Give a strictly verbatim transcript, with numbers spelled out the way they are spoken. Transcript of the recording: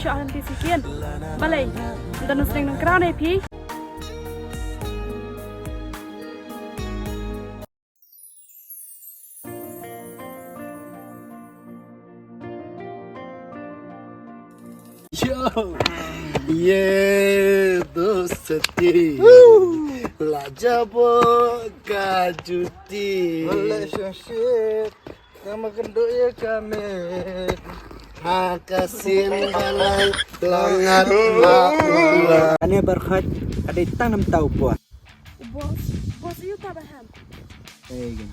Sha han phi sikin. Balei? Nda nusning nang krane phi. Yo. Ye dosti. La jabo ka juti. Relationship. Kama kendo ye kami. Ha ka sien balai langat ma. Ane barkhat ada tang nam tau po. Bos, bos yu ta baham. Hey, gini.